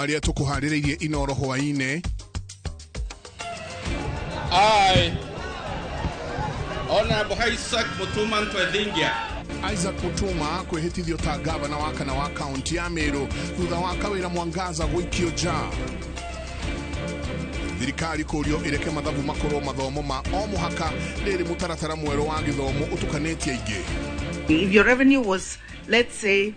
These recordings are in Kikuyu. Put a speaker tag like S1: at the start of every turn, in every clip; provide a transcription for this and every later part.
S1: Marĩa tũkũharĩrĩirie Inoro hwaĩ-inĩ.
S2: I, Honorable Isaac Mutuma Ntwethingia.
S1: Isaac Mutuma kwĩhĩtithio ta gavana wa kana wa kaunti ya Meru thutha wa Kawira Mwangaza gũikio nja. Thirikari kũrio ĩreke mathabu makorwo mathomo ma o mũhaka rĩrĩ mũtaratara mwerũ wa gĩthomo ũtukanĩtie aingĩ.
S3: If your revenue was, let's say,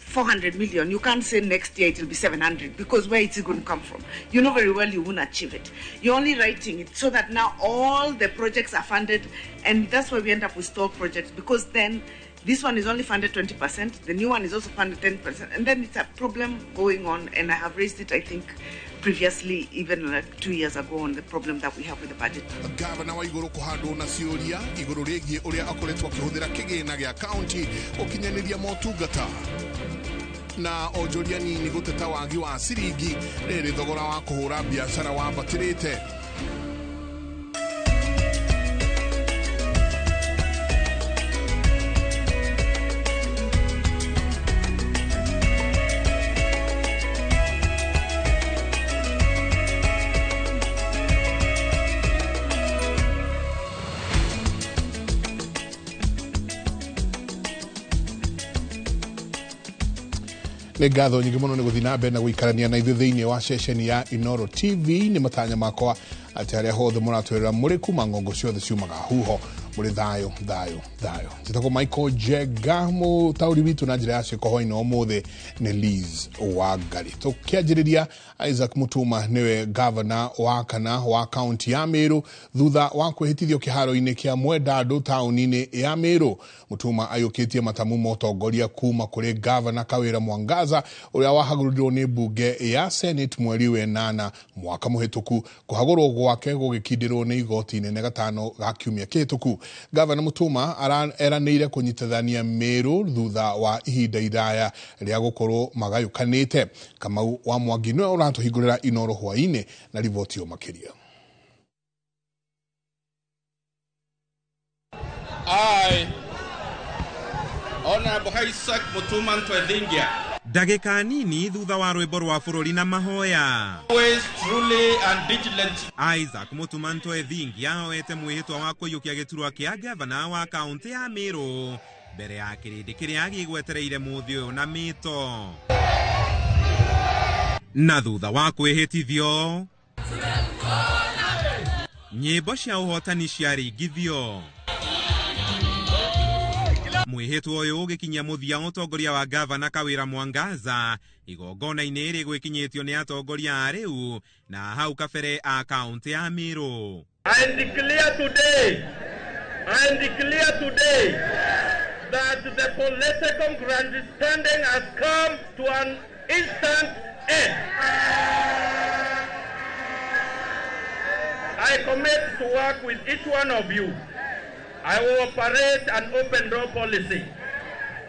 S3: 400 million, you can't say next year it will be 700, because where it's going to come from? You know very well you won't achieve it. You're only writing it so that now all the projects are funded, and that's why we end up with stalled projects, because then this one is only funded 20%, the new one is also funded 10%, and then it's a problem going on, and I have raised it, I think, previously, even like 2 years ago, on the problem that we have with the budget.
S1: Gavana wa igũrũ kũhandwo na ciũria igũrũ rĩgiĩ ũrĩa akoretwo akĩhũthĩra kĩgĩna gĩa kaunti gũkinyanĩria motungata. Na onjoria nini gũteta wagi wa ciringi rĩrĩ thogora wa kũhũra biacara wambatĩrĩte. Nĩ ngatho nyingĩ mũno nĩ gũthiĩ na mbere na gũikarania na ithuĩ thĩinĩ wa ceceni ya Inoro TV. Nĩ matanya makwa atĩ harĩa hothe mũratwĩrĩra mũrĩ kuma ng'ongo ciothe ciumaga huho mũrĩ thayũ thayũ thayũ. Njĩtagwo Michael Jenga, mũtaũri witũ na njĩra ya ciĩko hwaĩ-inĩ ũmũthĩ nĩ Liz Wangari. Tũkĩanjĩrĩria, Isaac Mutuma nĩwe gavana wa kana wa kaunti ya Meru thutha wa kwĩhĩtithio kĩharo-inĩ kĩa Mwendandũ taũni-inĩ ya Meru. Mutuma aiyũkĩtie matamu ma ũtongoria kuma kũrĩ gavana Kawira Mwangaza ũrĩa wahagũrirwo nĩ mbunge ya Senate mweri wa ĩnana mwaka mũhĩtũku. Kũhagũrwo gwake gũgĩkindĩrwo nĩ igoti inene gatano ga kiumia kĩhĩtũku. Gavana Mutuma eranĩire kũnyitithania Meru thutha wa ihinda iraya rĩa gũkorwo magayũkanĩte. Kamau wa Mwangi nĩwe ũratũhingũrĩra Inoro hwaĩ-inĩ na riboti makĩria.
S2: I, Honorable Isaac Mutuma Ntwethingia.
S4: Ndagĩka nini thutha wa rwĩmbo rwa bũrũri na mahoya.
S2: Always truly and vigilantly.
S4: Isaac Mutuma Ntwethingia oete mwĩhĩtwa wa kũiyũkia gĩturwa kĩa gavana wa kaunti ya Meru mbere ya kĩrĩndĩ kĩrĩa gĩgwetereire mũthĩ ũyũ na mĩto. Na thutha wa kwĩhĩtithio, nyĩmbo cia ũhotani ciaringithio. Mwĩhĩtwa ũyũ ũgĩkinyia mũthia ũtongoria wa gavana Kawira Mwangaza igongona-inĩ rĩgwĩkinyĩtio nĩ atongoria a rĩu na hau kabere a kaunti ya Meru.
S2: I declare today that the political grandstanding has come to an instant end. I commit to work with each one of you. I will operate an open door policy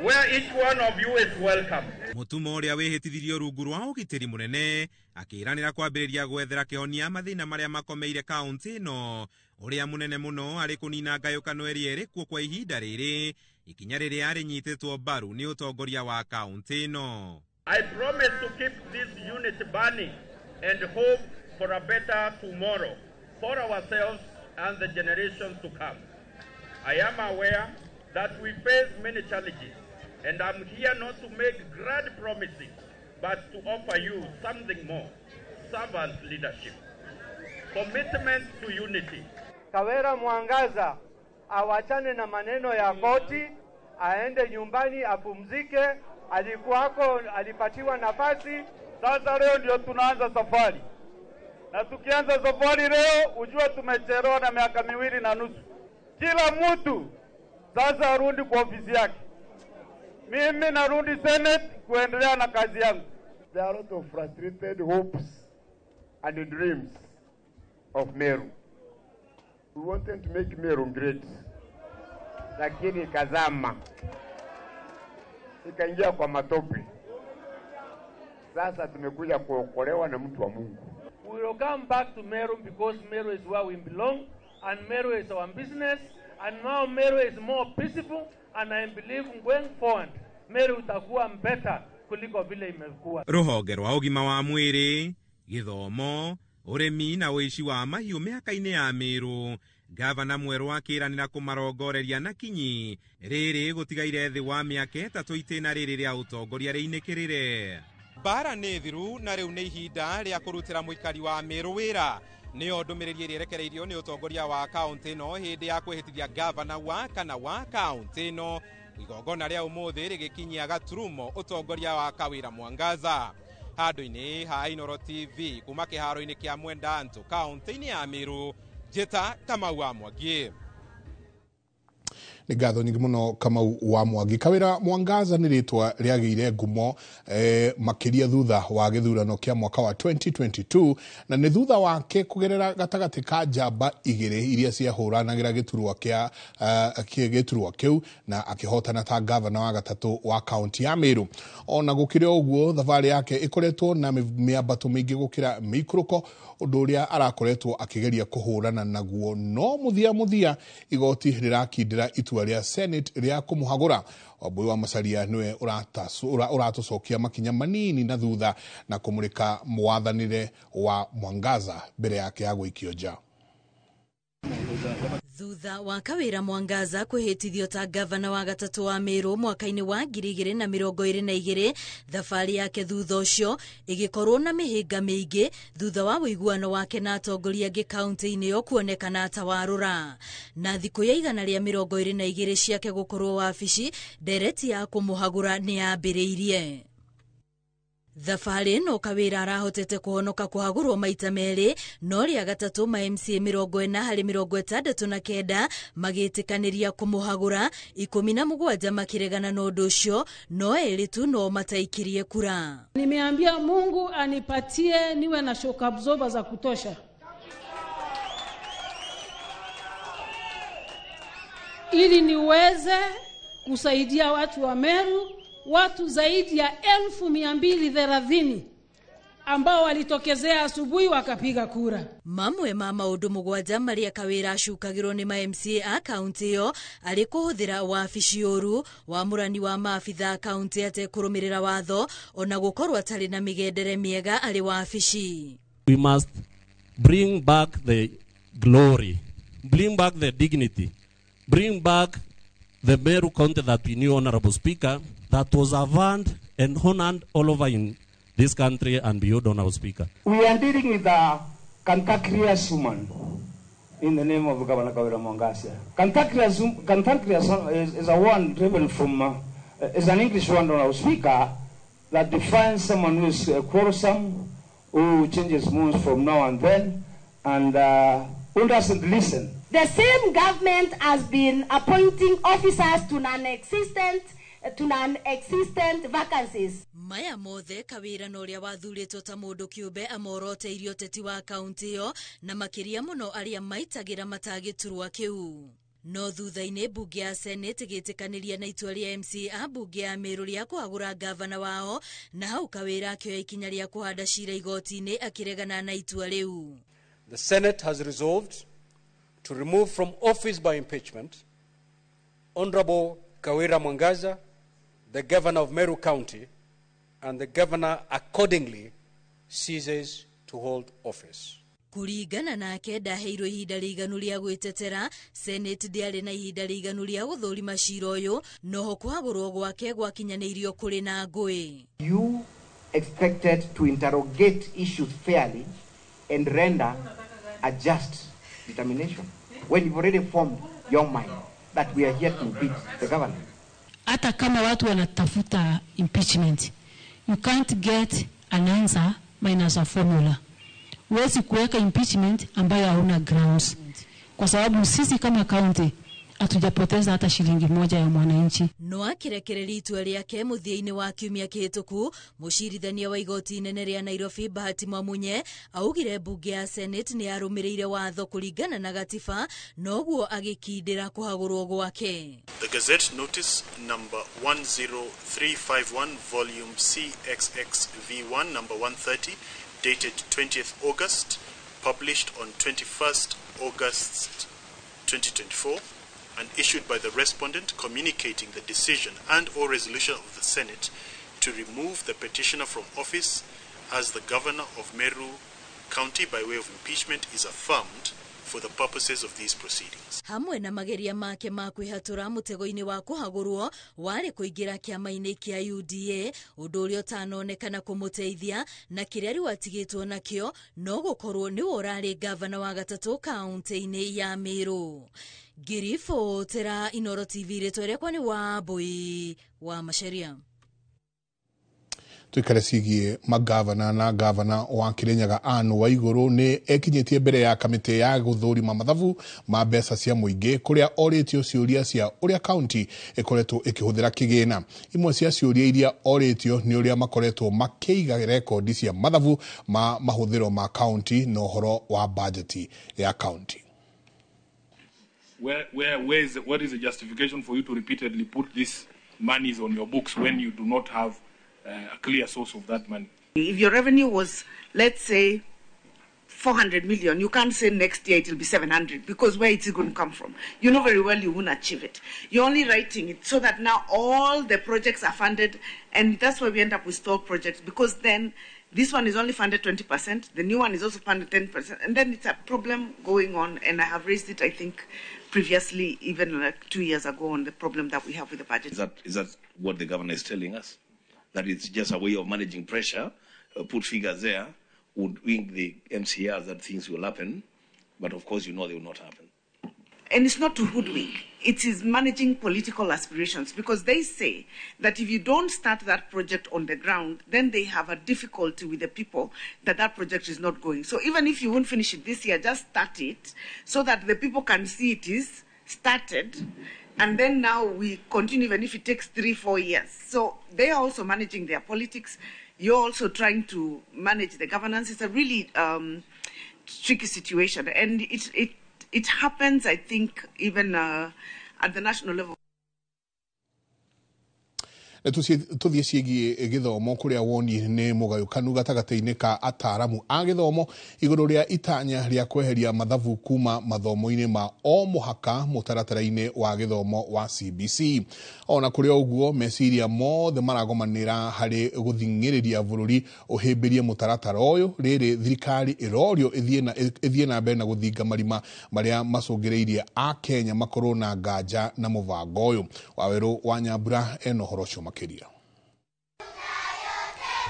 S2: where each one of you is welcome.
S4: Mutuma ũrĩa wĩhĩtithirio rungu rwa ũgitĩri mũnene akĩĩranĩra kwambĩrĩria gwethera kĩhonia mathĩna marĩa makomeire kaunti ĩno, ũrĩa mũnene mũno arĩ kũnina ngayũkano ĩrĩa ĩrĩ kuo kwa ihinda rĩrĩ, ikinya rĩrĩa rĩnyitĩtwo mbaru nĩ ũtongoria wa kaunti ĩno.
S2: I promise to keep this unity burning and hope for a better tomorrow for ourselves and the generations to come. I am aware that we face many challenges, and I'm here not to make grand promises, but to offer you something more: servant leadership, commitment to unity.
S5: Kawira Mwangaza awachane na maneno ya koti, aende nyumbani apumzike. Alikuwako, alipatiwa nafasi.
S6: Sasa leo ndio tunaanza safari, na tukianza safari leo ujue tumechelewa na miaka 2.5. Kila mtu sasa arudi kwa ofisi yake. Mimi narudi Senate kuendelea na kazi yangu.
S7: There are a lot of frustrated hopes and dreams of Meru. We wanted to make Meru great, lakini kazama ikaingia kwa matope. Sasa tumekuja kuokolewa na mtu wa Mungu.
S8: We will come back to Meru because Meru is where we belong, and Meru is our business, and now Meru is more peaceful, and I believe going forward Meru itakuwa better kuliko vile imekuwa.
S4: Rũhonge rwa ũgima wa mwĩrĩ, gĩthomo, ũrĩmi na ũici wa mahiũ mĩhaka-inĩ ya Meru. Gavana mwerũ akĩranĩra kũmarongoreria na kinyi rĩrĩ gũtigaire thĩ wa mĩaka 3 itĩna rĩrĩ rĩa ũtongoria rĩinĩkĩrĩre. Mbara nĩ thiru na rĩu nĩ ihinda rĩa kũrutĩra mũikari wa Meru wĩra. Nĩyo ndũmĩrĩri ĩrĩa ĩrekereirio nĩ ũtongoria wa kaũntĩ ĩno hĩndĩ ya kwĩhĩtithia gavana wa kana wa kaũntĩ ĩno. Igongona rĩa ũmũthĩ rĩgĩkinyia gaturumo ũtongoria wa Kawira Mwangaza. Handũ-inĩ ha Inooro TV kuma kĩharo-inĩ kĩa Mwendantu kaũntĩ-inĩ ya Meru, Njĩta Kamau wa Mwangi.
S1: Nĩ ngatho nyingĩ mũno Kamau wa Mwangi. Kawira Mwangaza nĩ rĩtwa rĩagĩire ngumo makĩria thutha wa gĩthurano kĩa mwaka wa 2022 na nĩ thutha wake kũgerera gatagatĩ ka njamba igĩrĩ iria ciahũranagĩra gĩturwa kĩa gĩturwa kĩu na akĩhotana ta gavana wa gatatũ wa kaunti ya Meru. Ona gũkĩrĩ ũguo thabarĩ yake ĩkoretwo na mĩambato mĩingĩ gũkĩra mĩikũrũko, ũndũ ũrĩa arakoretwo akĩgeria kũhũrana naguo, no mũthia mũthia igoti rĩrakindĩra itua rĩa Senate rĩa kũmũhagũra. Wambui wa Macharia nĩwe ũratũcokia makinya manini na thutha na kũmũrĩka mwathanĩre wa Mwangaza mbere yake ya gũikio nja.
S9: Thutha wa Kawira Mwangaza kwĩhĩtithio ta gavana wa gatatũ wa Meru mwaka-inĩ wa 2022, thabarĩ yake thutha ũcio ĩgĩkorwo na mĩhĩnga mĩingĩ thutha wa ũiguano wake na atongoria angĩ kaũntĩ-inĩ ĩyo kuonekana ta warũra. Na thikũ ya 122 ciake gũkorwo wabici, ndereti ya kũmũhagũra nĩ yambĩrĩirie. Thabarĩ ĩno Kawira arahotete kũhonoka kũhagũrwo maita merĩ, no rĩa gatatũ ma MCA 40 harĩ 69 magĩtĩkanĩria kũmũhagũra, 17 makĩregana na ũndũ ũcio, no erĩ tu no mataikirie kura.
S10: Nimeambia Mungu anipatie niwe na shock absorber za kutosha ili niweze kusaidia watu wa Meru, watu zaidi ya 230,000 ambao walitokezea asubuhi wakapiga kura.
S9: Mamwe ma maũndũ mũgwanja marĩa Kawira acukagĩrwo nĩ ma MCA a kaũntĩ ĩyo arĩ kũhũthĩra wabici ũru, wamũrani wa maabitha kaũntĩ atekũrũmĩrĩra watho, ona gũkorwo atarĩ na mĩgendere mĩega arĩ wabici.
S11: We must bring back the glory, bring back the dignity, bring back the Meru County that we knew, Honorable Speaker, that was avowed and honored all over in this country and beyond, Honorable Speaker.
S12: We are dealing with a cantankerous woman in the name of Governor Kawira Mwangaza. Cantankerous is a word driven from, is an English word, Honorable Speaker, that defines someone who is quarrelsome, who changes moods from now and then, and who doesn't listen.
S13: The same government has been appointing officers to non-existent vacancies.
S9: Maya mothe Kawira na ũrĩa wathurĩtwo ta mũndũ kĩũmbe amoroteirie ũteti wa kaũntĩ ĩyo na makĩria mũno arĩa maitagĩra matagĩturwa kĩu. No thutha-inĩ mbunge ya Senate ĩgĩtĩkanĩria na itua rĩa MCA mbunge ya Meru rĩa kũhagũra gavana wao, na hau Kawira akĩoya ikinya rĩa kũhanda cira igoti-inĩ akĩregana na itua rĩu.
S14: The Senate has resolved to remove from office by impeachment Honorable Kawira Mwangaza, the governor of Meru County, and the governor accordingly ceases to hold office.
S9: Kũringana nake ndaheirwo ihinda rĩiganu rĩa gwĩtetera, Senate ndĩarĩ na ihinda rĩiganu rĩa gũthũrima cira ũyũ, noho kũhagũrwo gwake gwakinyanĩirio kũrĩ na ngũĩ.
S15: You expected to interrogate issues fairly and render a just determination when you've already formed your mind that we are here to impeach the governor.
S10: Hata kama watu wanatafuta impeachment, you can't get an answer minus a formula. Huwezi kuweka impeachment ambayo hauna grounds, kwa sababu sisi kama county hatujapoteza hata shilingi moja ya mwananchi.
S9: No akirekereria itua rĩake mũthia-inĩ wa kiumia kĩhĩtũku, mũcirithania wa igoti inene rĩa Nairobi Bahati Mwamunye augire mbunge ya Senate nĩ yarũmĩrĩire watho kũringana na gatiba, noguo agĩkindĩra kũhagũrwo gwake.
S16: The Gazette Notice number 10351 volume CXXV1 number 130 dated 20th August, published on 21st August 2024 and issued by the respondent communicating the decision and or resolution of the Senate to remove the petitioner from office as the governor of Meru County by way of impeachment is affirmed for the purposes of these proceedings.
S9: Hamwe na mageria make ma kwĩhatũra mũtego-inĩ wa kũhagũrwo warĩ kũingĩra kĩama-inĩ kĩa UDA, ũndũ ũrĩa ũtanonekana kũmũteithia, na kĩrĩa rĩu atigĩtwo nakĩo no gũkorwo nĩwe ũrarĩ gavana wa gatatũ kaũntĩ-inĩ ya Meru. Ngĩribotera Inoro TV, rĩtwa rĩakwa nĩ Wambui wa Macharia.
S1: Tuikare cigie magavana na gavana wa Kirinyaga Anne Waiguru nĩ ekinyĩtie mbere ya kamĩtĩ ya gũthũrima mathabu ma mbeca cia mũingĩ kũrĩa orĩtio ciũria cia ũrĩa kaunti ĩkoretwo ĩkĩhũthĩra kĩgĩna. Imwe cia ciũria iria orĩtio nĩ ũrĩa makoretwo makĩiga rekondi cia mathabu ma mahũthĩro ma kaunti na ũhoro wa bajeti ya kaunti.
S17: Where is the justification for you to repeatedly put these monies on your books when you do not have a clear source of that money?
S3: If your revenue was, let's say, 400 million, you can't say next year it will be 700, because where it's going to come from? You know very well you won't achieve it. You're only writing it so that now all the projects are funded, and that's why we end up with stalled projects, because then this one is only funded 20%, the new one is also funded 10%, and then it's a problem going on, and I have raised it, I think, previously, even like 2 years ago, on the problem that we have with the budget.
S18: Is that what the governor is telling us? That it's just a way of managing pressure, put figures there, would wink the MCRs that things will happen, but of course you know they will not happen.
S3: And it's not to hoodwink. It is managing political aspirations, because they say that if you don't start that project on the ground, then they have a difficulty with the people that that project is not going. So even if you won't finish it this year, just start it so that the people can see it is started. And then now we continue, even if it takes 3-4 years. So they are also managing their politics. You're also trying to manage the governance. It's a really tricky situation. And it happens, I think, even at the national level.
S1: Tuthiĩ ciĩgiĩ gĩthomo kũrĩa woni nĩ mũgayũkanu gatagatĩ-inĩ ka ataaramu a gĩthomo igũrũ rĩa itanya rĩa kweheria mathabu kuma mathomo-inĩ ma o mũhaka mũtaratara-inĩ wa gĩthomo wa CBC. Ona kũrĩ ũguo, meciria mothe maragomanĩra harĩ gũthing'ĩrĩria bũrũri ũhĩmbĩrie mũtaratara ũyũ rĩrĩ thirikari ĩrorio ĩthiĩ na mbere na gũthinga marima marĩa macũngĩrĩirie Akenya makorwo na nganja na mũbango ũyũ. Wawerũ wa Nyambura ena ũhoro ũcio makĩria.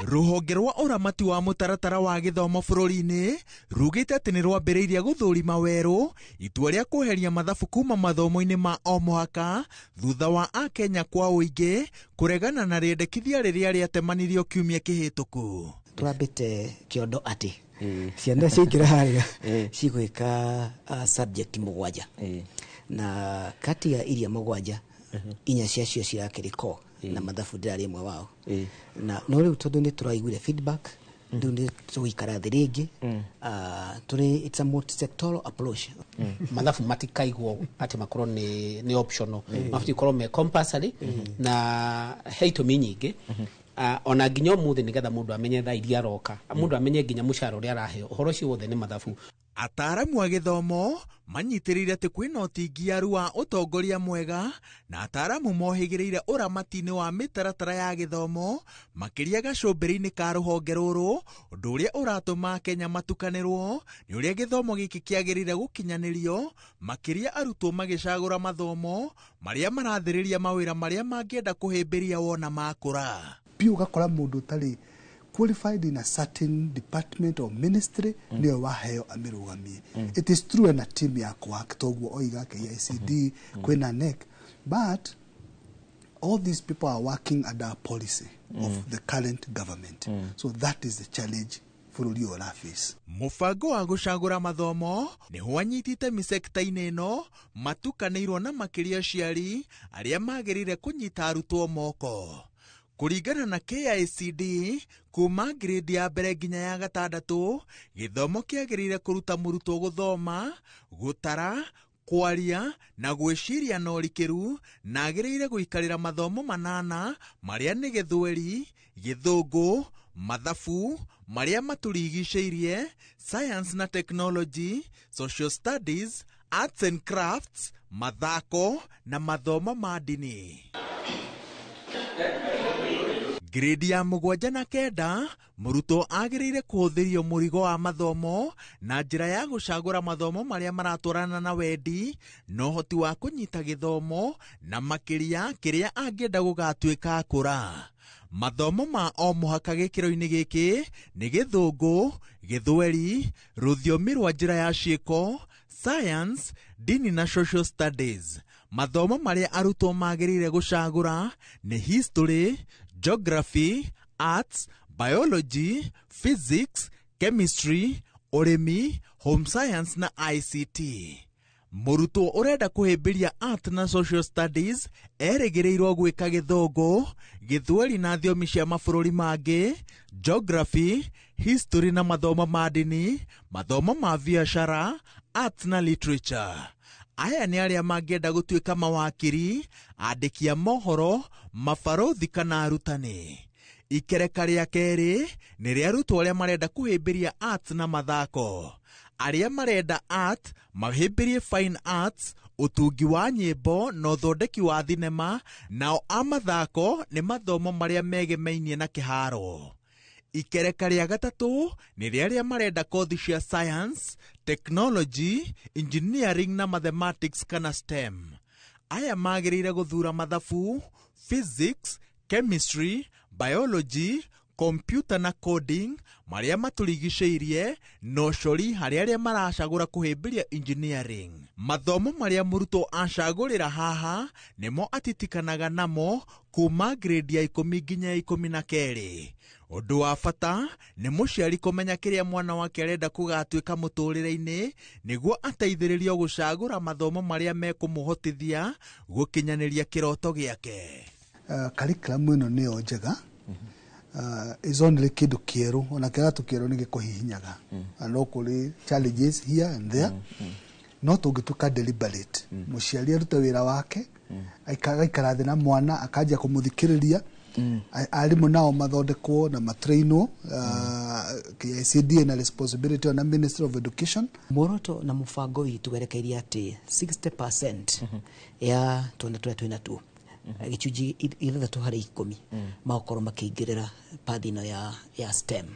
S19: Rũhonge rwa ũramati wa mũtaratara wa gĩthomo bũrũri-inĩ rugĩte atĩ nĩ rwambĩrĩirie gũthũrima werũ itua rĩa kweheria mathabu kuma mathomo-inĩ ma o mũhaka thutha wa Akenya kwa ũingĩ kũregana na rĩendekithia rĩrĩa rĩatemanirio kiumia kĩhĩtũku.
S20: Tũrambĩte kĩondo atĩ ciana ciaingĩra harĩa cigwĩka subject 7 na kati ya iria 7 inya ciacio cirakĩrĩ core na mathabu ndĩrarĩ ĩmwe wao na no rĩu tondũ nĩ tũraiguire feedback rĩu nĩ tũgũikara thĩ rĩngĩ tũrĩ it's a multi-sectoral approach.
S21: Mathabu matikaigwo atĩ makorwo nĩ optional, mabatiĩ gũkorwo me compulsory na he itũmi nyingĩ ona nginya ũmũthĩ nĩgetha mũndũ amenye thaa iria aroka, mũndũ amenye nginya mũcara ũrĩa araheo, ũhoro ũcio wothe nĩ mathabu.
S19: Ataaramu a gĩthomo manyitĩrĩire atĩ kwĩna ũtingiaru wa ũtongoria mwega na ataaramu mohĩgĩrĩire ũramati-inĩ wa mĩtaratara ya gĩthomo makĩria gacũmbĩrĩ-inĩ ka rũhonge rũrũ, ũndũ ũrĩa ũratũma Akenya matukanĩrwo nĩ ũrĩa gĩthomo gĩkĩ kĩagĩrĩire gũkinyanĩrio, makĩria arutwo magĩcagũra mathomo marĩa marathĩrĩria mawĩra marĩa mangĩenda kũhĩmbĩria wona makũra.
S22: Biũ ũgakora mũndũ ũtarĩ qualified in a certain department or ministry niwe waheo amĩrũgamie. It is true na team ya KWAC toguo oiga KICD kwĩna NEC, but all these people are working under a policy of the current government. So that is the challenge bũrũri ũyũ ũraface.
S19: Mũbango wa gũcagũra mathomo nĩho anyitĩte mĩsekta-inĩ ĩno matukanĩirwo na makĩria aciari arĩa magĩrĩire kũnyita arutwo moko. Kũringana na KICD kuma grade ya mbere nginya ya 6 gĩthomo kĩagĩrĩire kũruta mũrutwo gũthoma, gũtara, kwaria na gwĩciria na ũrikĩru, na agĩrĩire gũikarĩra mathomo 8 marĩa nĩ Gĩthweri, Gĩthũngũ, mathabu, marĩa matũrigicĩirie, science na technology, social studies, arts and crafts, mathako na mathomo ma ndini. Grade ya 7 na 9 mũrutwo agĩrĩire kũhũthĩrio mũrigo wa mathomo na njĩra ya gũcagũra mathomo marĩa maratwarana na wendi na ũhoti wa kũnyita gĩthomo na makĩria kĩrĩa angĩenda gũgatuĩka akũra. Mathomo ma o mũhaka gĩkĩro-inĩ gĩkĩ nĩ Gĩthũngũ, Gĩthweri, rũthiomi rwa njĩra ya ciĩko, science, dini na social studies. Mathomo marĩa arutwo magĩrĩire gũcagũra nĩ history, geography, arts, biology, physics, chemistry, ũrĩmi, home science na ICT. Mũrutwo ũrenda kũhĩmbĩria art na social studies erĩgĩrĩirwo gwĩka Gĩthũngũ, Gĩthweri na thiomi cia mabũrũri mangĩ, geography, history na mathomo ma ndini, mathomo ma biacara, arts na literature. Aya nĩ arĩa mangĩenda gũtuĩka mawakiri, andĩki a mohoro, mabarũthi kana arutani. Ikereka rĩa kerĩ nĩ rĩa arutwo arĩa marenda kũhĩmbĩria arts na mathako. Arĩa marenda art mahĩmbĩrie fine arts, ũtungi wa nyĩmbo na ũthondeki wa thinema, nao a mathako nĩ mathomo marĩa megemainie na kĩharo. Ikereka rĩa gatatũ nĩ rĩa arĩa marenda kothi cia science, technology, engineering na mathematics kana STEM. Aya magĩrĩire gũthura mathabu, physics, chemistry, biology, computer na coding marĩa matũrigicĩirie na ũcori harĩ arĩa maracagũra kũhĩmbĩria engineering. Mathomo marĩa mũrutwo acagũrĩra haha nĩmo atitikanaga namo kuma grade ya 10 nginya 12. Ũndũ wa bata nĩ mũciari kũmenya kĩrĩa mwana wake arenda gũgatuĩka mũtũrĩre-inĩ nĩguo ateithĩrĩrio gũcagũra mathomo marĩa mekũmũhotithia gũkinyanĩria kĩroto gĩake.
S22: Curriculum ĩno nĩyo njega. Is only kĩndũ kĩerũ, ona kĩratũ kĩerũ nĩ gĩkũhihinyaga. No kũrĩ challenges here and there. No tũngĩtuĩka deliberate, mũciari arute wĩra wake, agaikara thĩ na mwana akanjia kũmũthikĩrĩria. Arimũ nao mathondekwo na matrainwo. KICD na responsibility ona Ministry of Education.
S20: Muoroto na mũbango witũ werekeirie atĩ 60% ya twana tũrĩa twĩna tuo, gĩcunjĩ 6 harĩ 10 magakorwo makĩingĩrĩra path ĩno ya STEM.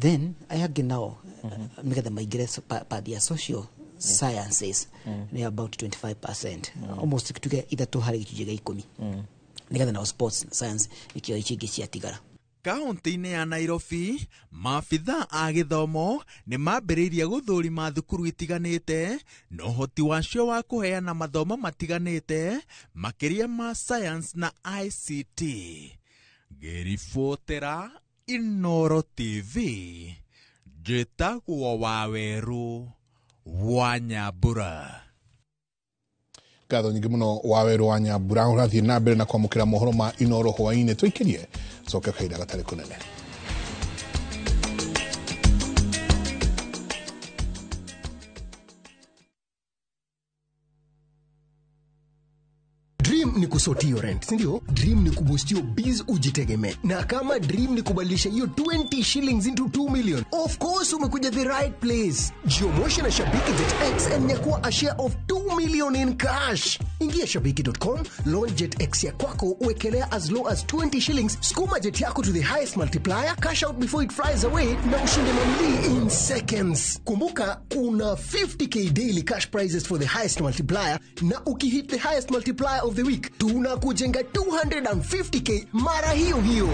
S20: Then aya angĩ nao nĩgetha maingĩre path ya social sciences nĩ about 25%, almost tuge 3 harĩ gĩcunjĩ gĩa 10, nĩgetha nao sports science ikĩo icio ingĩ ciatigara.
S19: Kaunti-inĩ ya Nairobi, maabithaa a gĩthomo nĩ mambĩrĩirie gũthũrima thukuru itiganĩte na ũhoti wacio wa kũheana mathomo matiganĩte makĩria ma science na ICT. Ngĩribotera Inooro TV, njĩtagwo Wawerũ wa Nyambura.
S1: Ngatho nyingĩ mũno Wawerũ wa Nyambura. Ũrathiĩ na mbere na kwamũkĩra mohoro ma Inooro hwaĩ-inĩ. Tũikĩrie coke kahinda gatarĩ kũnene.
S2: Dream ni kusort hiyo rent, si ndio? Dream ni kuboost your biz ujitegemee. Na kama dream ni kubadilisha hiyo 20 shillings into 2 million, of course umekuja the right place. Jiomoshe na Shabiki Jet X and nyakua a share of 2 million in cash. Ingia shabiki.com, launch Jet X ya kwako, uwekelea as low as 20 shillings, sukuma jet yako to the highest multiplier, cash out before it flies away na ushinde mamili in seconds. Kumbuka kuna 50k daily cash prizes for the highest multiplier, na ukihit the highest multiplier of the week tunakujenga 250k mara hiyo hiyo.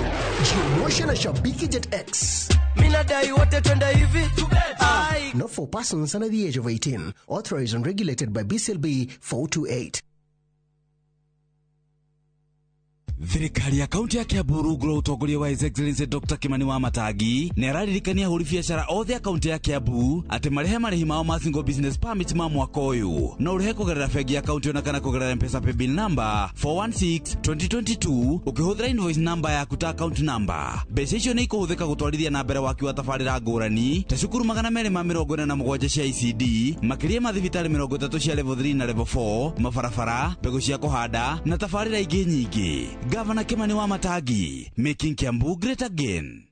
S2: Jiomoshe na Shabiki Jet X.
S5: Mina dai wote twende hivi.
S2: Not for persons under the age of 18. Authorized and regulated by BCLB 428.
S23: Thirikari ya kaunti ya Kiambu rungu rwa ũtongoria wa His Excellency Dr. Kimani Wamatangi nĩ araririkania ahũri biacara othe a kaunti ya Kiambu atĩ marĩhe marĩhi mao ma single business permit ma mwaka ũyũ. No ũrĩhe kũgerera bengi ya kaunti ona kana kũgerera M-Pesa paybill number 416 2022 ũkĩhũthĩra invoice number yaku ta account number. Mbeca icio nĩ ikũhũthĩka gũtwarithia na mbere waki wa tabarĩra ngũrani ta cukuru 247 cia ICD, makĩria ma thibitarĩ 30 cia level 3 na level 4, mabarabara, mbegũ cia kũhanda na tabarĩra ingĩ nyingĩ. Governor Kimani Wamatangi, making Kiambu great again.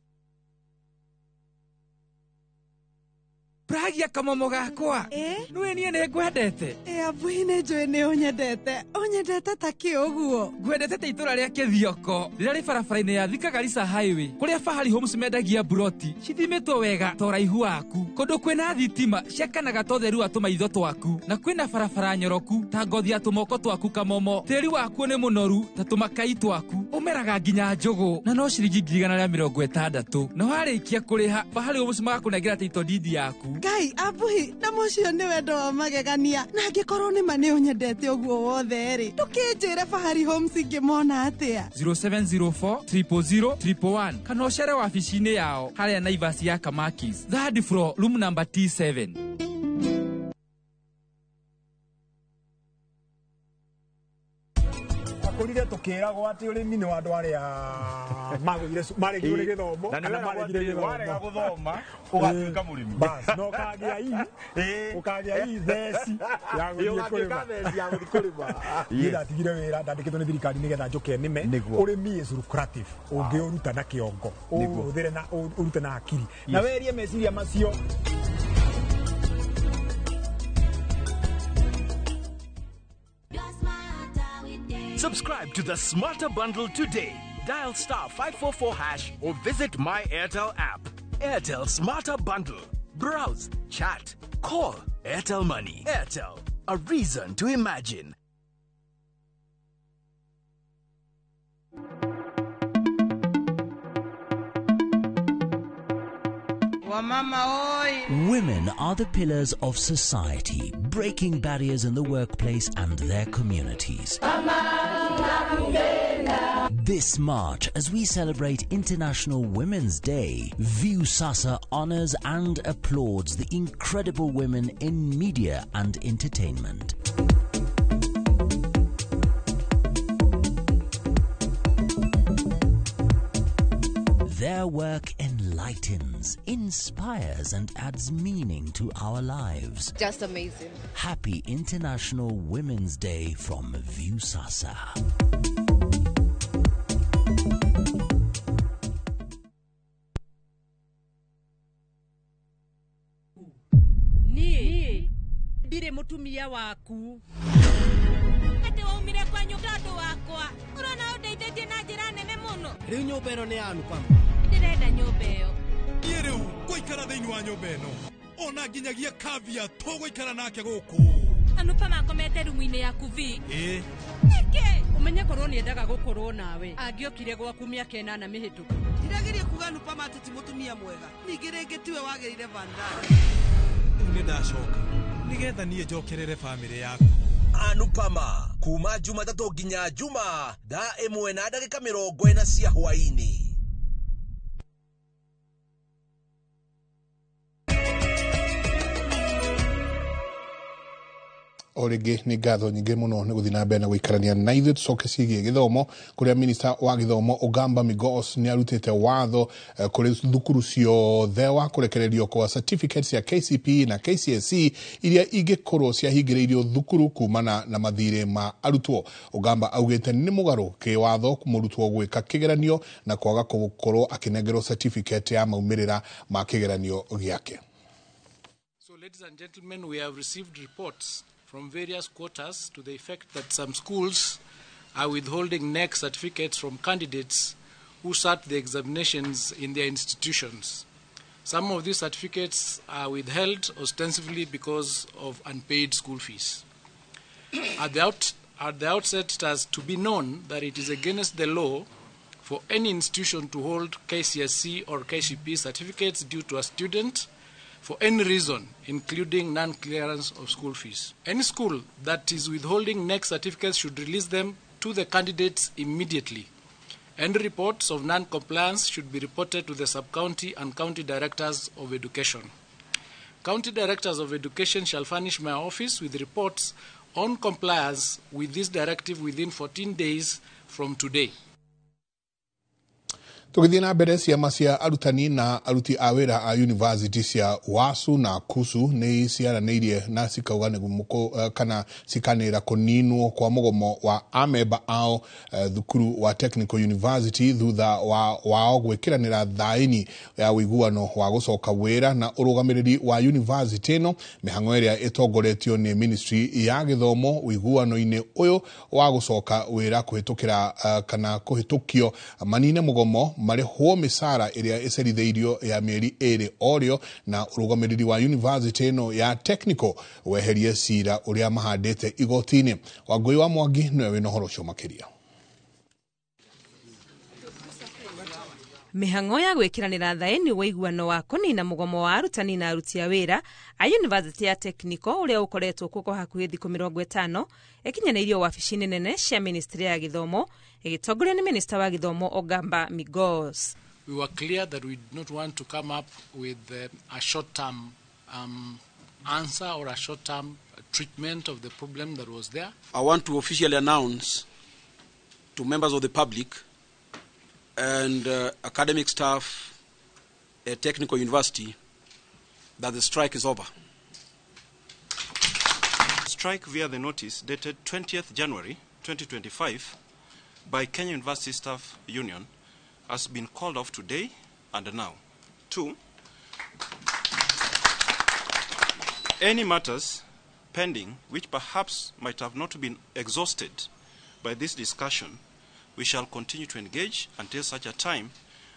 S6: Pragia kamomo gakwa. Nĩwe niĩ nĩ ngwendete.
S7: Abuhi nĩ njũĩ nĩ ũnyendete. Ũnyendete ta kĩ ũguo?
S6: Ngwendete ta itũra rĩa Kĩthioko rĩrĩa rĩ barabara-inĩ ya Thika Garissa Highway kũrĩa Fahari Homes mendagia buroti cithimĩtwo wega ta ũraihu waku, kũndũ kwĩna thitima ciakanaga ta ũtheru wa tũmaitho twaku, na kwĩna barabara nyoroku ta ngothi ya tũmoko twaku kamomo. Tĩri wakuo nĩ mũnoru ta tũmakai twaku, ũmeraga nginya njũgũ na no ciringi 160,000, na warĩkia kũrĩha Fahari Homes magakũnengera title deed yaku.
S7: Ngai abuhi, na mũcio nĩ wendo wa magegania, na angĩkorwo nĩ ma nĩ ũnyendete ũguo wothe rĩ, ndũkĩnjĩre Fahari Homes ingĩmona atĩa?
S6: 0704 000 111 kana ũcere wabici-inĩ yao harĩa Naivas ya Kamakis, third floor, room number T7.
S8: Akorire tukiragwo ati urimi ni wa andu aria magũire maregire nĩ gĩthomo kana maregire gĩthomo,
S24: warega gũthoma ũgatuĩka mũrĩmi.
S8: Bas no kagĩa ii ũkagĩa ii theci ya gũthiĩ kũrĩma,
S24: theci ya gũthiĩ kũrĩma.
S8: Niĩ ndatigire wĩra ndandĩkĩtwo nĩ thirikari nĩgetha njũke nĩme. Ũrĩmi is lucrative ũngĩũruta na kĩongo, ũhũthĩre na ũrute na hakiri na werie meciria macio.
S25: Subscribe to the Smarter Bundle today. Dial star 544# or visit My Airtel app. Airtel Smarter Bundle. Browse, chat, call. Airtel Money. Airtel, a reason to imagine.
S26: Women are the pillars of society, breaking barriers in the workplace and their communities. This March, as we celebrate International Women's Day, Viusasa honors and applauds the incredible women in media and entertainment. Their work enlightens, inspires, and adds meaning to our lives.
S27: Just amazing.
S26: Happy International Women's Day from Viusasa.
S28: Niĩ ndirĩ mũtumia waku.
S29: Atĩ waumire kwa nyũmba tondũ wakwa. Ũrona ũndeithĩtie na njĩra nene mũno.
S5: Rĩu nyũmba ĩno nĩ ya Anupama.
S29: Ndĩrenda nyũmba ĩyo.
S30: Niĩ rĩu ngũikara thĩinĩ wa nyũmba ĩno. Ona nginyagia Kavya tũgũikara nake gũkũ.
S29: Anupama akomete rumu-inĩ yaku vi.
S30: Ĩĩ.
S29: Nĩkĩ?
S28: Ũmenye korwo nĩendaga gũkorwo nawe. Angĩokire gwaku mĩaka 8 mĩhĩtũku.
S7: Ndirageria kuga Anupama atĩ ti mũtumia mwega. Ningĩ rĩngĩ tiwe wagĩrĩire Vandana.
S30: Rĩu nĩ ndacoka nĩgetha niĩ njokerere bamĩrĩ yaku.
S31: Anupama kuma Jumatatũ nginya Juma thaa 1:40 cia hwaini.
S1: O rĩngĩ nĩ ngatho nyingĩ mũno nĩ gũthiĩ na mbere na gũikarania na ithuĩ. Tũcoke ciĩgiĩ gĩthomo kũrĩa minista wa gĩthomo Ogamba Migos nĩ arutĩte watho kũrĩ thukuru ciothe wa kũrekererio kwa certificates cia KCPE na KCSE iria ingĩkorwo ciahingĩrĩirio thukuru kumana na mathirĩ ma arutwo. Ogamba augĩte nĩ mũgarũ kĩwatho mũrutwo gwĩka kĩgeranio na kwaga gũkorwo akĩnengerwo certificate ya maumĩrĩra ma kĩgeranio gĩake.
S32: So ladies and gentlemen, we have received reports from various quarters to the effect that some schools are withholding NEC certificates from candidates who sat the examinations in their institutions. Some of these certificates are withheld ostensibly because of unpaid school fees. At the outset, it has to be known that it is against the law for any institution to hold KCSE or KCPE certificates due to a student for any reason, including non-clearance of school fees. Any school that is withholding NEC certificates should release them to the candidates immediately. Any reports of non-compliance should be reported to the sub-county and county directors of education. County directors of education shall furnish my office with reports on compliance with this directive within 14 days from today.
S1: Tũgĩthiĩ na mbere, ciama cia arutani na aruti a wĩra a university cia WASU na KUSU nĩ ciaranĩirie na cikauga nĩ kana cikanĩra kũninwo kwa mũgomo wa amemba ao thukuru wa Technical University thutha wa wao gwĩkĩranĩra thaĩni ya ũiguano wa gũcoka wĩra na ũrũgamĩrĩri wa university ĩno, mĩhang'o ĩrĩa ĩtongoretio nĩ ministry ya gĩthomo. Ũiguano-inĩ ũyũ wa gũcoka wĩra kũhĩtũkĩra kana kũhĩtũkio manine mũgomo, marĩhwo mĩcara ĩrĩa ĩcerithĩirio ya mĩeri 2 orĩo, na ũrũgamĩrĩri wa university ĩno ya Technical weherie cira ũrĩa mahandĩte igoti-inĩ. Wangũi wa Mwangi nĩwe wĩna ũhoro ũcio makĩria.
S4: Mĩhang'o ya gwĩkĩranĩra thaĩni wa ũiguano wa kũnina mũgomo wa arutani na aruti a wĩra a University ya Technical ũrĩa ũkoretwo kuo kwa hakuhĩ thikũ 50 ĩkinyanĩirio wabici-inĩ nene cia ministry ya gĩthomo ĩgĩtongorio nĩ minista wa gĩthomo Ogamba Migos.
S32: We were clear that we did not want to come up with a short-term answer or a short-term treatment of the problem that was there.
S9: I want to officially announce to members of the public and academic staff at Technical University that the strike is over.
S10: Strike via the notice dated 20th January 2025 by Kenya University Staff Union has been called off today and now. 2, any matters pending which perhaps might have not been exhausted by this discussion, we shall continue to engage until such a time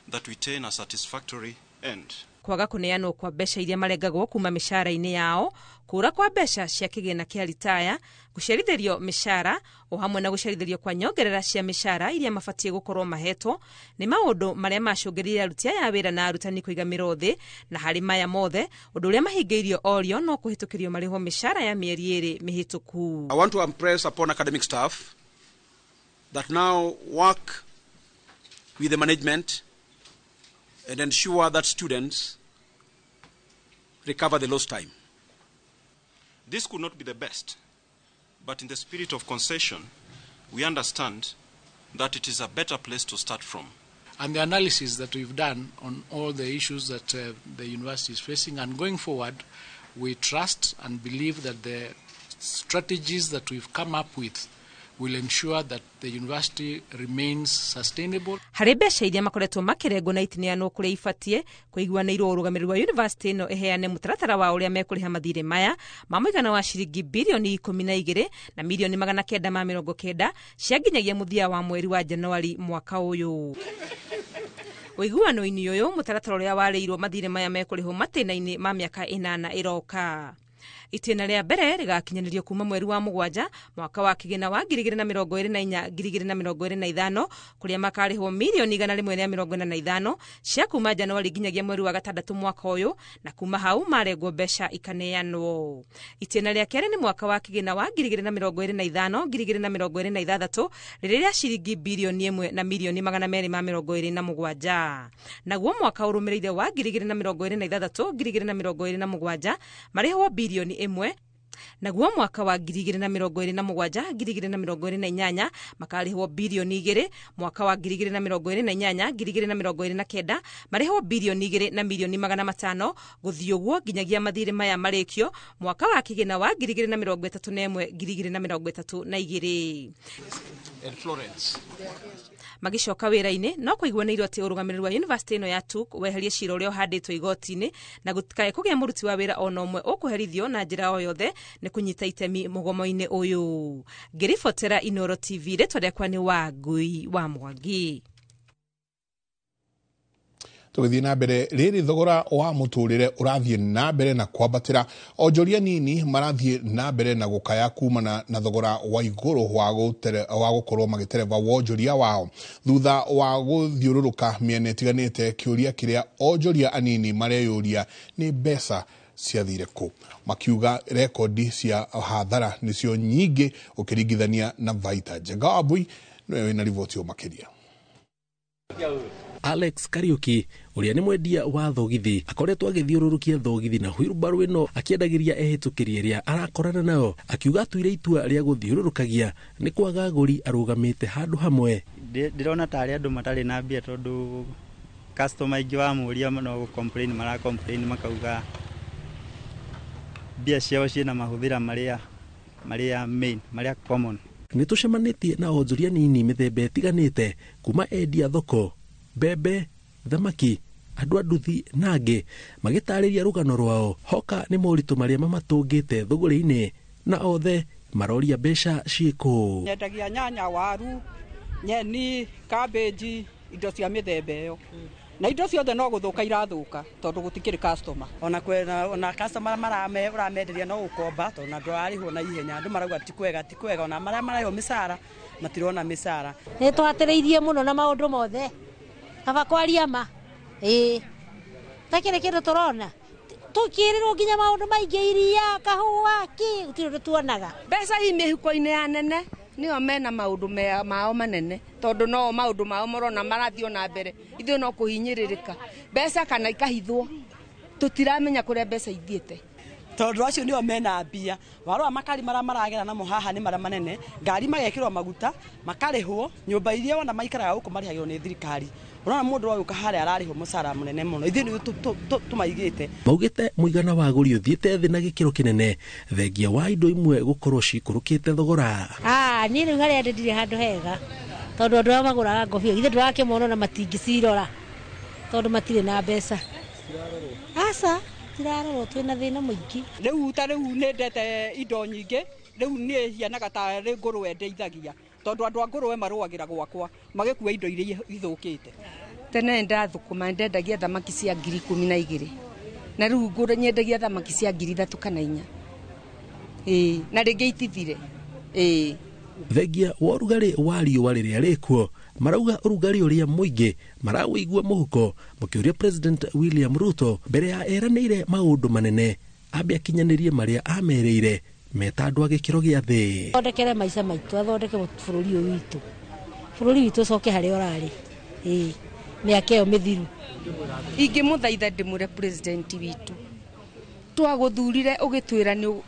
S10: that we attain a satisfactory end.
S4: Kwaga kũneanwo kwa mbeca iria marengagwo kuma mĩcara-inĩ yao, kũra kwa mbeca cia kĩgĩna kĩa ritaya, gũcerithĩrio mĩcara o hamwe na gũcerithĩrio kwa nyongerera cia mĩcara iria mabatiĩ gũkorwo mahetwo nĩ maũndũ marĩa macũngĩrĩirie aruti aya a wĩra na arutani kũiga mĩro thĩ. Na harĩ maya mothe, ũndũ ũrĩa mahingĩirio orio no kũhĩtũkĩrio marĩhwo mĩcara ya mĩeri 2 mĩhĩtũku.
S9: I want to impress upon academic staff that now work with the management and ensure that students recover the lost time.
S10: This could not be the best, but in the spirit of concession, we understand that it is a better place to start from.
S32: And the analysis that we've done on all the issues that the university is facing, and going forward, we trust and believe that the strategies that we've come up with will ensure that the university remains sustainable.
S4: Harĩ mbeca iria makoretwo makĩrengwo na itineanwo kũrĩa ibatie, kũiguanĩirwo ũrũgamĩrĩri wa university ĩno ĩheane mũtaratara wa ũrĩa mekũrĩha mathirĩ maya ma mũigana wa ciringi birioni 12 na mirioni 990 cia nginyagia mũthia wa mweri wa Januari mwaka ũyũ. Ũiguano-inĩ ũyũ, mũtaratara ũrĩa warĩirwo mathirĩ maya mekũrĩhwo matĩna-inĩ ma mĩaka 8 ĩroka. Itĩna rĩa mbere rĩgakinyanĩrio kuma mweri wa 7 mwaka wa kĩgĩna wa 2024 2025 kũrĩa makarĩhwo mirioni 145 cia kuma Januari nginyagia mweri wa 6 mwaka ũyũ, na kuma hau marengwo mbeca ikaneanwo. Itĩna rĩa kerĩ nĩ mwaka wa kĩgĩna wa 2025 2026 rĩrĩ rĩa ciringi birioni 1 na mirioni 227, naguo mwaka ũrũmĩrĩire wa 2026 2027 marĩhwo birioni 1, naguo mwaka wa 2027 2028 makarĩhwo birioni 2, mwaka wa 2028 2029 marĩhwo birioni 2 na mirioni 500 gũthiĩ ũguo nginyagia mathirĩ maya marĩkio mwaka wa kĩgĩna wa 2031 2032.
S9: And Florence
S4: magicoka wĩra-inĩ no kũiguanĩirwo atĩ ũrũgamĩrĩri wa university ĩno ya TUK weherie cira ũrĩa ũhandĩtwo igoti-inĩ na gũtikae kũgĩa mũruti wa wĩra ona ũmwe ũkũherithio na njĩra o yothe nĩ kũnyita itemi mũgomo-inĩ ũyũ. Ngĩribotera Inooro TV, rĩtwa rĩakwa nĩ Wangui wa Mwangi.
S1: Tũgĩthiĩ na mbere, rĩrĩ thogora wa mũtũrĩre ũrathiĩ na mbere na kwambatĩra, onjoria nini marathiĩ na mbere na gũkaya kumana na thogora wa igũrũ wa gũkorwo magĩtereba wonjoria wao thutha wa gũthiũrũrũka mĩena ĩtiganĩte. Kĩũria kĩrĩa onjoria anini mareyũria nĩ mbeca ciathire kũ, makiuga rekondi cia hathara nĩcio nyingĩ ũkĩringithania na baita. Njenga Wambui nĩwe wĩna riboti makĩria.
S11: Alex Kariuki ũrĩa nĩ mwendia wa thogithi akoretwo agĩthiũrũrũkia thogithi na wheelbarrow ĩno akĩendagĩria ehĩtũkĩri ĩrĩa arakorana nayo, akiuga atuire itua rĩa gũthiũrũrũkagia nĩ kwaga agũri arũgamĩte handũ hamwe.
S12: Ndĩrona tarĩ andũ matarĩ na mbia tondũ
S3: Customer aingĩ wamũria no gũ complain mara complain makauga mbia ciao ciĩna mahũthĩra marĩa main, marĩa common.
S11: Nĩ tũcemanĩtie na onjoria nini mĩthemba ĩtiganĩte kuma endia thoko, mbembe, thamaki, andũ a nduthi na angĩ magĩtarĩria rũgano rwao hoka nĩ moritũ marĩa mamatũngĩte thũgũrĩ-inĩ na othe maroria mbeca ciĩkũ.
S12: Nyendagia nyanya, waru, nyeni, cabbage, indo cia mĩthemba ĩyo. Na indo ciothe no gũthũka irathũka tondũ gũtikĩrĩ customer.
S13: Ona kwena ona customer marame ũramenderia no gũkomba tondũ na ndũrarĩhwo na ihenya, andũ marauga ti kwega ona marĩa mararĩhwo mĩcara matirona mĩcara.
S14: Nĩ twatereirie mũno na maũndũ mothe kaba kwaria ma ĩĩ takĩrĩ kĩndũ tũrona tũkĩrĩrwo nginya maũndũ maingĩ iria kahũa kĩ gũtirĩ ũndũ tuonaga.
S15: Mbeca i mĩhuko-inĩ ya nene nĩo mena maũndũ mao manene tondũ no maũndũ mao marona marathiĩ na mbere, ithuĩ no kũhinyĩrĩrĩka mbeca kana ikahithwo, tũtiramenya kũrĩa mbeca ithiĩte.
S13: Tondũ acio nĩo mena mbia, warora makari marĩa maragera namo haha nĩ marĩa manene, ngari magekĩrwo maguta makarĩhwo, nyũmba iria wona maikaraga gũkũ marĩhagĩrwo nĩ thirikari. Ũrona mũndũ wa gũka harĩa ararĩhwo mũcara mũnene mũno, ithuĩ nĩ tũmaigĩte.
S11: Maugĩte mũigana wa agũri ũthiĩte thĩ na gĩkĩro kĩnene thengia wa indo imwe gũkorwo cikũrũkĩte thogora.
S14: Niĩ rĩu harĩa ndĩ ndirĩ handũ hega tondũ andũ arĩa magũraga ngobia ithuĩ ndũrakĩmona na matingĩcirora tondũ matirĩ na mbeca. Aca tirarorwo twĩna thĩna mũingĩ.
S12: Rĩu ta rĩu nĩ ndete indo nyingĩ, rĩu niĩ hianaga tarĩ ngũrwe ndeithagia tondũ andũ a ngũrwe marũagĩra gwakwa magĩkua indo iria ithũkĩte.
S15: Tene ndathũkũma ndendagia thamaki cia 12,000 na rĩu ngũrwe nyendagia thamaki cia 3,000 kana 4. Ĩĩ na rĩngĩ itithire. Ĩĩ
S11: thengia wa ũrugarĩ wa riũa rĩrĩa rĩkuo marauga ũrugarĩ ũrĩa mũingĩ marawĩigua mũhuko makĩũria President William Ruto mbere ya eranĩire maũndũ manene ambe akinyanĩrie marĩa amerĩire meta andũ a gĩkĩro gĩa thĩ.
S14: Athondekere maica maitũ, athondeke bũrũri ũyũ witũ, bũrũri witũ ũcoke harĩa ũrarĩ. Ĩĩ mĩaka ĩyo mĩthiru.
S15: Ingĩmũthaitha ndĩmwĩre president witũ twagũthurire ũgĩtwĩra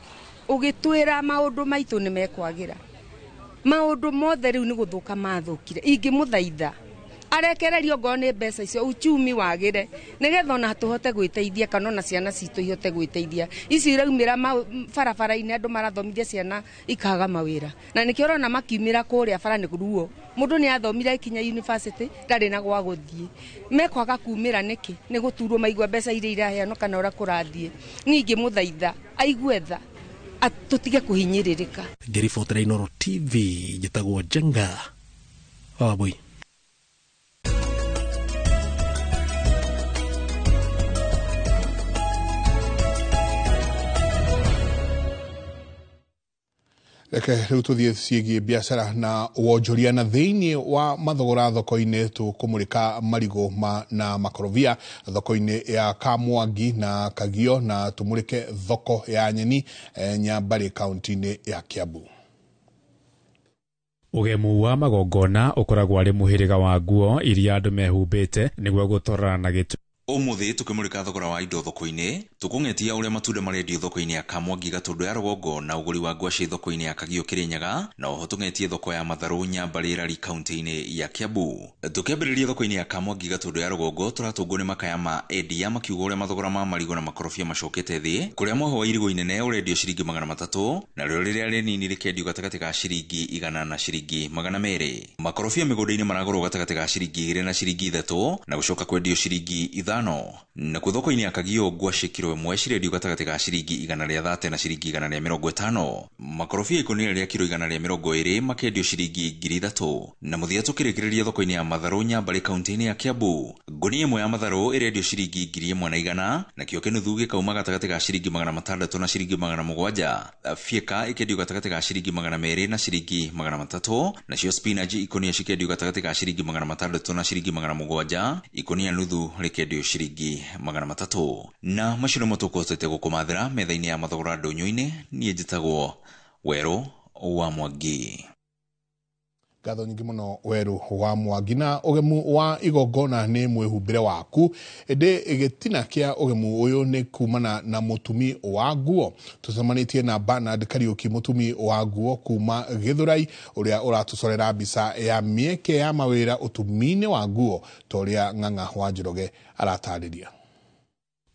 S15: ũgĩtwĩra maũndũ maitũ nĩ mekwagĩra, maũndũ mothe rĩu nĩ gũthũka mathũkire. Ingĩmũthaitha arekererio ngorwo nĩ mbeca icio uchumi wagĩre nĩgetha ona tũhote gwĩteithia kana ona ciana citũ ihote gwĩteithia. Ici iraumĩra barabara-inĩ andũ marathomithia ciana ikaga mawĩra na nĩkĩo ũrona makiumĩra kũrĩa bara nĩ ruo. Mũndũ nĩ athomire akinya university ndarĩ na gwa gũthiĩ, mekwaga kumĩra nĩkĩ? Nĩ gũturwo maigua mbeca iria iraheanwo kana ũrĩa kũrathiĩ. Niĩ ingĩmũthaitha aigue tha tũtige kũhinyĩrĩrĩka.
S11: Ngĩribotera Inooro TV njĩtagwo Njenga Wambui.
S1: Reke rĩu tũthiĩ ciĩgiĩ biacara na wonjoria na thĩinĩ wa mathogora thoko-inĩ tũkũmũrĩka marigũ na makorobia thoko-inĩ ya Kamwangi na Kagio na tũmũrĩke thoko ya nyeni Nyambarĩ kaunti-inĩ ya Kiambu.
S16: Ũgemu wa magongona ũkoragwo arĩ mũhĩrĩga wa nguo iria andũ mehumbĩte nĩguo gũtwarana na gĩtũ.
S17: Ũmũthĩ tũkĩmũrĩka thogora wa indo thoko-inĩ tũkũng'etia ũrĩa matunda marendio thoko-inĩ ya Kamwangi Gatũndũ ya Rũgongo na ũgũri wa ngwacĩ thoko-inĩ ya Kagio Kĩrĩnyaga na oho tũng'etie thoko ya matharũ Nyambarĩ Rari kaunti-inĩ ya Kiambu. Tũkĩambĩrĩria thoko-inĩ ya Kamwangi Gatũndũ ya Rũgongo tũratũngwo nĩ makaya ma endia makiuga ũrĩa mathogora ma marigũ na makorobia macokete thĩ kũrĩa mwoho wa irigũ inene ũrendio ciringi 300 narĩo rĩrĩa rĩnini rĩkendio gatagatĩ ka ciringi 100 na ciringi 200. Makorobia mĩgũnda-inĩ maragũrwo gatagatĩ ka ciringi 2 na ciringi 3 na gũcoka kwendio ciringi 5. Na kuo thoko-inĩ ya Kagio ngwacĩ kiro ĩmwe cirendio gatagatĩ ka ciringi 130 na ciringi 150. Makorobia ikũnia rĩa kiro 120 makendio ciringi 3,000. Na mũthia tũkĩrĩkĩrĩria thoko-inĩ ya matharũ Nyambarĩ kaunti-inĩ ya Kiambu ngũnia ĩmwe ya matharũ ĩrendio ciringi 1,100 nakĩo kĩnuthu gĩkauma gatagatĩ ka ciringi 600 na ciringi 700. Fieka ĩkendio gatagatĩ ka ciringi 200 na ciringi 300 nacio spinach ikũnia cikendio gatagatĩ ka ciringi 600 na ciringi 700 ikũnia nuthu rĩkendio ciringi 300. Na macio nĩmo tũkũhotete gũkũmathĩra metha-inĩ ya mathogora ndũnyũ-inĩ. Niĩ njĩtagwo Werũ wa Mwangi.
S1: Ngatho nyingĩ mũno Werũ wa Mwangi. Na ũgemu wa igongona nĩ mwĩhumbĩre waku, ĩndĩ gĩtina kĩa ũgemu ũyũ nĩ kumana na mũtumi wa nguo. Tũcemanĩtie na Bernard Kariũki, mũtumi wa nguo kuma Gĩthũrai, ũrĩa ũratũcorera mbica ya mĩeke ya mawĩra ũtumi-inĩ wa nguo ta ũrĩa Ng'ang'a wa Njoroge aratarĩria.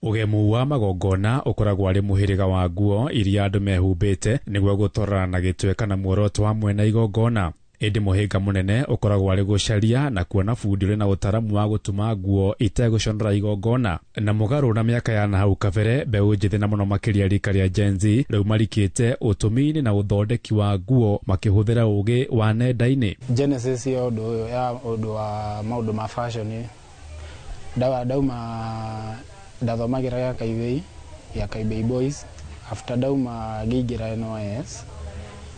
S16: Ũgemu wa magongona ũkoragwo arĩ mũhĩrĩga wa nguo iria andũ mehumbĩte nĩguo gũtwarana na gĩtwe kana muoroto wa mwene igongona. Ĩndĩ mũhĩnga mũnene ũkoragwo arĩ gũcaria na kuona bundi ũrĩ na ũtaaramu wa gũtuma nguo itegũconora igongona. Na mũgarũ na mĩaka ya nahau kabere, mbeũ njĩthĩ na mũno makĩria rika rĩa Gen Z rĩu marikĩte ũtumi-inĩ na ũthondeki wa nguo makĩhũthĩra ũgĩ wa nenda-inĩ.
S2: Genesis ya ũndũ ũyũ ya ũndũ wa maũndũ ma fashion ndauma ndathomagĩra ya Kaibei Boys. After ndauma ngĩingĩra NYS,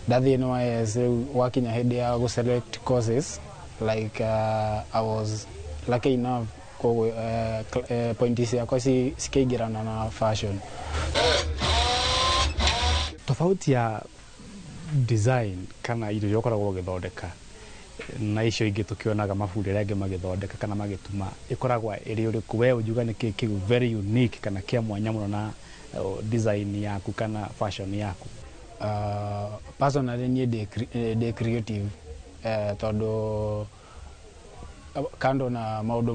S2: ndathiĩ NYS rĩu gwakinya hĩndĩ ya gũ select courses, like I was lucky enough koguo point ciakwa cikĩingĩrana na fashion.
S6: Tofauti ya design kana indo iria ũkoragwo ũgĩthondeka na icio ingĩ tũkĩonaga mabundi arĩa angĩ magĩthondeka kana magĩtuma ĩkoragwo ĩrĩ ũrĩkũ? We ũngiuga nĩ kĩĩ kĩu very unique kana kĩa mwanya mũno na design yaku kana fashion yaku?
S2: Personally niĩ ndĩ creative, tondũ kando na maũndũ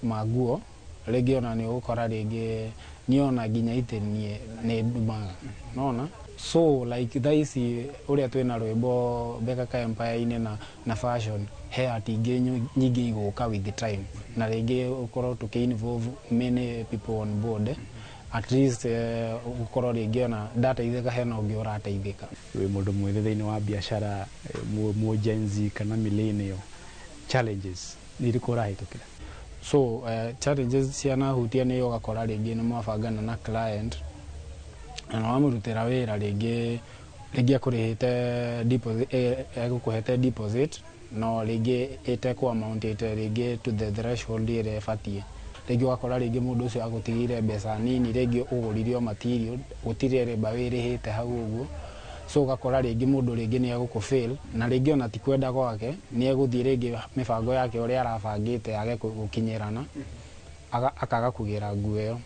S2: ma nguo, rĩngĩ ona nĩ ũgũkora rĩngĩ niĩ ona nginya itĩ niĩ nĩ ndumaga, nona. So like thaa ici ũrĩa twĩna rwĩmbo Mbekaka Empire-inĩ na fashion, he art ingĩ nyingĩ igũka with the time, na rĩngĩ ũkorwo tũkĩ involve many people on board, at least ũkorwo rĩngĩ ona ndateithĩka hena ũngĩ ũrateithĩka.
S6: Wĩ mũndũ mwĩthĩ thĩinĩ wa biacara, mu Gen Z kana millennial, challenges nĩ irĩkũ ũrahĩtũkĩra?
S2: So challenges cianahutia nĩ ũgakora rĩngĩ nĩ mwabangana na client na wamũrutĩra wĩra, rĩngĩ akũrĩhĩte deposit, egũkũhete deposit no rĩngĩ ĩtekũ amountĩte rĩngĩ to the threshold ĩrĩa ĩbatiĩ. Rĩngĩ ũgakora rĩngĩ mũndũ ũcio agũtigĩire mbeca nini, rĩngĩ ũgũrire o material, gũtirĩ rĩmba wĩrĩhĩte hau ũguo. So ũgakora rĩngĩ mũndũ rĩngĩ nĩ egũkũ fail, na rĩngĩ ona ti kwenda gwake, nĩ egũthiĩ rĩngĩ mĩbango yake ũrĩa arabangĩte age gũkinyĩrana, akaga kũgĩra nguo ĩyo.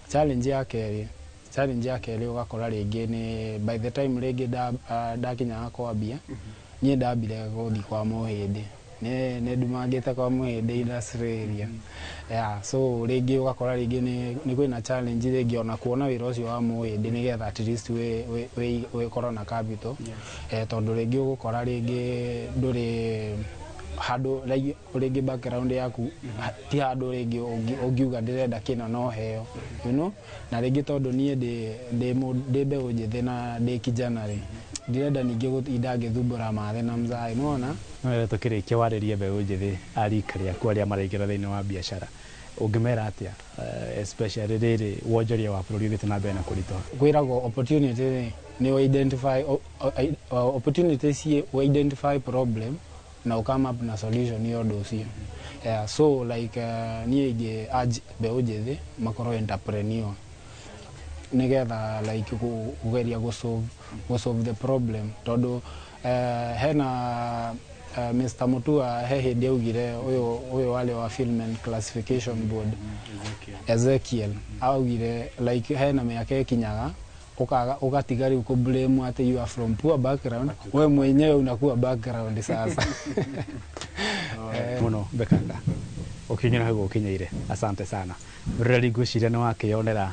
S2: Challenge ya kerĩ ũgakora rĩngĩ nĩ by the time rĩngĩ ndakinyaga kwambia, niĩ ndambire gũthiĩ kwa Mũhĩndĩ, nĩ ndumangĩte kwa Mũhĩndĩ industry area. Yeah, so rĩngĩ ũgakora rĩngĩ nĩ kwĩna challenge rĩngĩ ona kuona wĩra ũcio wa Mũhĩndĩ nĩgetha at least wĩkorwo na capital, tondũ rĩngĩ ũgũkora rĩngĩ ndũrĩ handũ rĩngĩ background yaku ti handũ rĩngĩ ũngiuga ndĩrenda kĩna no heo, you know. Na rĩngĩ tondũ niĩ ndĩ mbeũ njĩthĩ na ndĩ kijana rĩ, ndirenda ningĩ gũtinda ngĩthumbũra mathe na mzaĩ, nĩwona.
S6: No wega tũkĩrĩkia warĩrie mbeũ njĩthĩ a rika rĩaku arĩa maraingĩra thĩinĩ wa biacara, ũngĩmera atĩa, especially rĩrĩ wonjoria wa bũrũri ũthiĩte na mbere na kũritũha?
S2: Kwĩragwo opportunity rĩ nĩ identify opportunity ciĩ identify problem na come up na solution ya ũndũ ũcio. Yeah, so like niĩ ingĩ urge mbeũ njĩthĩ makorwo entrepreneur nĩgetha like kũgeria gũ solve the problem, tondũ hena Mr. Mutua he hĩndĩ augire ũyũ warĩ wa Film and Classification Board, Ezekiel, augire like hena mĩaka ĩkinyaga ũgatiga rĩu kũ blame atĩ you are from poor background, we mwenyewe unakuwa background sasa.
S6: Mũno Mbekaka ũkinyĩra hau ũkinyĩire, asante sana. Mũroreri, ngwĩciria nĩ wakĩonera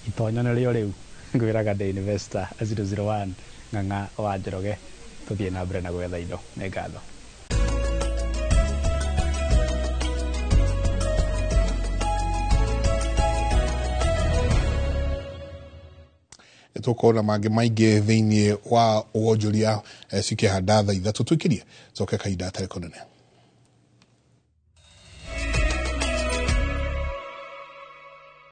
S6: itonya nĩrĩo rĩu ngwĩraga ndĩ investor 001 Ng'ang'a wa Njoroge. Tũthiĩ na mbere na gwetha indo. Nĩ ngatho.
S1: Tũkona mangĩ maingĩ thĩinĩ wa wonjoria cikĩhanda thaa 3 tũikirie coke kahinda gatarĩ kũnene.